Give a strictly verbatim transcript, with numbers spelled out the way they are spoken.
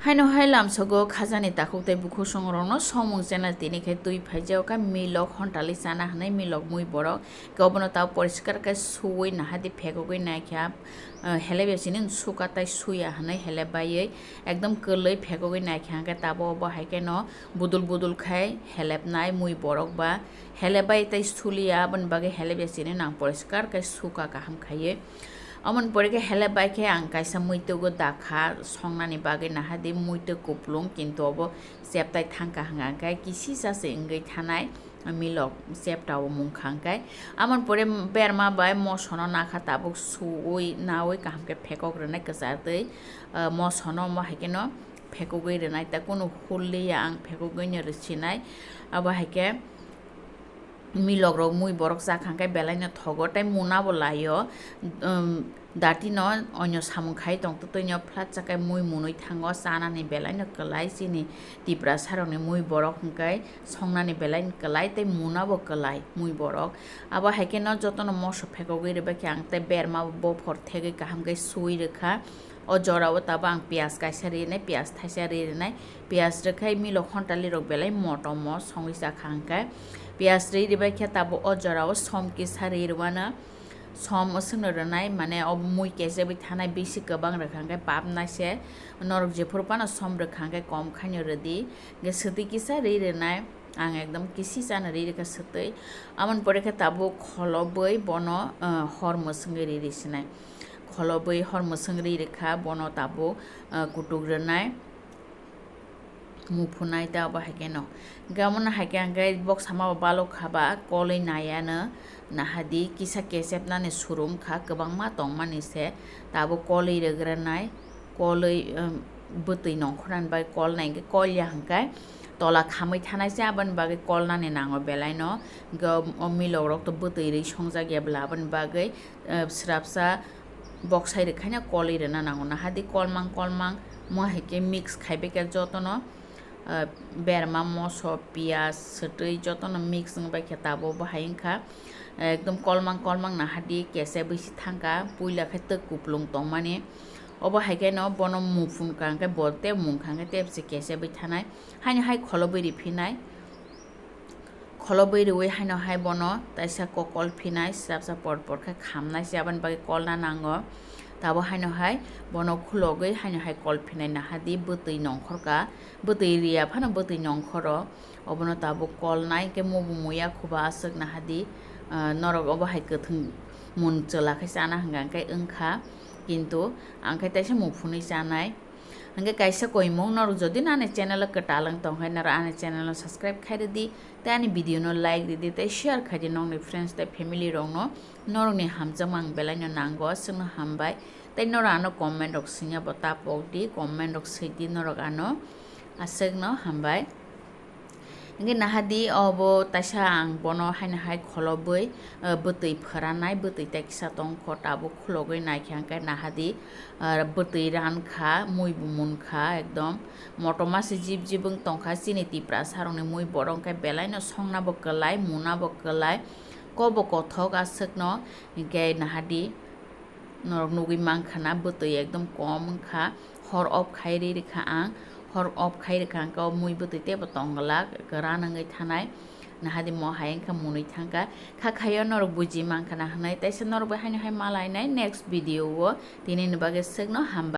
Haino hai lamsogo khajani takhuk tei bukhuk songrokno somung channel tini khe twi phaijao kha milok hontali chana hwnwi milok mui borok. Khe obono tabo poriskar khe suwi nahadi phekogwi naikha, ah, helebya sini suka tai suya hwnwi helep baiwi ekdom kwlwi phekogwi naikha hwnkhe tabo obo hai kheno budul budul khai helepnai mui borok ba helep bai tai suliya aboni bagwi helebya sini nang poriskar khe suka kaham khaiwi. Amoni pore khe helep bai khe ang kaisa muitwgo dakha songnani bagwi nahadi muitwk kuplung, kintu obo cheptai thangkha hwnka hwnkhe kisisa se wngwi thanai milok cheptao mungkha hwnkhe. Amoni pore berma bai mosono nakha tabuk suwi nawi kaham khe phekok rwnai kwchartwi, ah, mosono omo hai kheno phekogwi rwnai ta kunu hulliya ang phekogwino rwsinai abo hai khe. Milok rok mui borok chakha hwnkhe belai no thogo tei muna bo laio, um, dati no onyo samung khai tong twtwi no flat chakai mui munui thango chanani belai no kwlai chini Tiprasa rok ni mui borok hwnkhe songnani belai no kwlai tei muna bo kwlai mui borok abo hai khe no joto no moso phekogwi rwbaikha ang tei berma bo bophor thegwi kaham khe sui rwkha. O jora o tabuk ang piyaj kaisa rinai, piyaj thaisa ri rinai, piyaj rwkhai milok hontali rok belai motom o songwi chakha hwnkhe, piyaj ri ribai khe tabuk o jora o som kisa ri rwmano, som swngno rwnai, mane o mui kesebwi thanai bisi kwbang rwkha hwnkhe pap naise, norok jephuru phano som rwkha hwnkhe kom khaino rwdi, hwnkhe swtwi kisa ri rinai. Ang ekdom kisi chana ri rikha swtwi. Amoni pore khe tabuk kholobwi bono, ah, hor mwswngwi ri risinai. Kholobwi hor mwswng ri rikha bono tabuk, ah, kutuk rwnai. Muphunai ta abo hai kheno. Hwnkhe omono hai khe ang khe bok sama bo balok kha ba kolwi naiya no nahadi kisa kesep nani surum kha kwbangma tongmani se tabuk kolwi rwgranai. Kolwi, um, bwtwi nongkhornani bagwi kolnai hwnkhe kolya hwnkhe tola khamwi thanai se aboni bagwi kolnani nango belai no. Hwnkhe o, o milok rok to bwtwi rwi songjak ya bwla aboni bagwi, uh, swrapsa boksai rwkhaino kolwi rwna nango. Nahadi kolmang kolmang mo hai khe mix khaibai khe jotono, uh, berma moso piyaj swtwi jotono mix wngbai khe tabuk bo hai wngkha. Ekdom kolmang kolmang nahadi kesebwi se thangkha, puila khe twk kuplung tongmani. Obo hai kheno bono muphun kha hwnkhe bo tei mungkha hwnkhe tei bwse kesebwi thanai. Haino hai kholobwi riphinai. Kholobwi rwui haino hai bono taisa kokol phinai, swrapsa por por khe khamnai se aboni bagwi kolna nango. Tabuk haino hai bono khulogwi haino hai kol phinai nahadi bwtwi nongkhorka, bwtwi riya phano bwtwi nongkhoro. Obono tabuk kolnai khe mubu muya khuba aswk nahadi, ah, norok obo hai kwthwng mun chwla khe chana hwnkha hwnkhe wngkha, kintu ang khe taisa muphunwi chanai. Hwnkhe kaisa koimung norok jodi no ani channel o kwtal wng tong khe norok ani channel no subscribe khai rwdi tei ani video no like rwdi tei share khai di nokni friends tei family rok no, norokni hamjakma ang belai no nango aswk no hambai tei norok ano comment rok swngya bo ta pok di comment rok swi di norok ano aswk no hambai. Hingke nahadi obo taisa ang bono haino hai kholobwi, eh, bwtwi phoranai, bwtwi teksa tongkho tabuk khulogwi naikha hingke nahadi, eh, bwtwi rankha, mui bo munkha ekdom. Motom masi jib jib wng tongkha chini Tiprasa rokni mui borok hingke belaino songna bo kwlai, muna bo kwlai, kobo kothok aswkno hingke nahadi. Norok nugui mankha na bwtwi ekdom kom wngkha, hor off khai ri rikha ang, hor off khai rikha hwnkhe o mui bwtwi teibo tongglak kwran wngwi thanai, nahadi mo hai wngkha munui thangkha, kha khaio norok buji mankha na hwnwi, teisa norok bai haino hai malainai next video o, tinini bagwi swkno hambai.